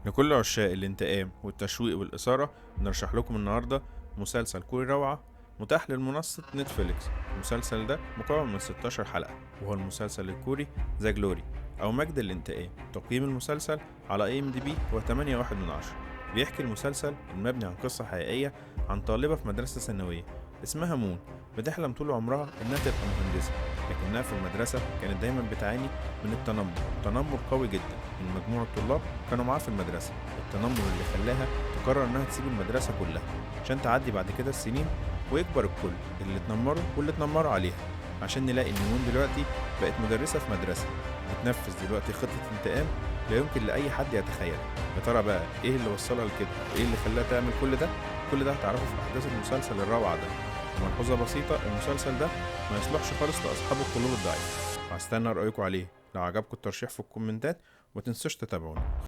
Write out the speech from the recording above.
لكل عشاق الانتقام والتشويق والإثارة، نرشح لكم النهاردة مسلسل كوري روعة متاح للمنصة نتفليكس. المسلسل ده مكون من 16 حلقة، وهو المسلسل الكوري The Glory أو مجد الانتقام. تقييم المسلسل على IMDb هو 8.1 من 10. بيحكي المسلسل المبني عن قصة حقيقية عن طالبة في مدرسة ثانوية اسمها مون، بتحلم طول عمرها إنها تبقى مهندسة، لكنها في المدرسة كانت دايما بتعاني من التنمر، تنمر قوي جدا من مجموعة طلاب كانوا معاها في المدرسة، التنمر اللي خلاها تقرر إنها تسيب المدرسة كلها عشان تعدي بعد كده السنين ويكبر الكل اللي اتنمروا واللي اتنمروا عليها، عشان نلاقي إن مون دلوقتي بقت مدرسة في مدرسة بتنفذ دلوقتي خطة انتقام لا يمكن لأي حد يتخيلها. يا ترى بقى إيه اللي وصلها لكده؟ وإيه اللي خلاها تعمل كل ده؟ كل ده هتعرفه في أحداث المسلسل الروعة ده. وملحوظة بسيطة، المسلسل ده ما يصلحش خالص لأصحاب القلوب الضعيفة. وهستنى رأيكم عليه. لو عجبكم الترشيح في الكومنتات وما تنسوش تتابعونا.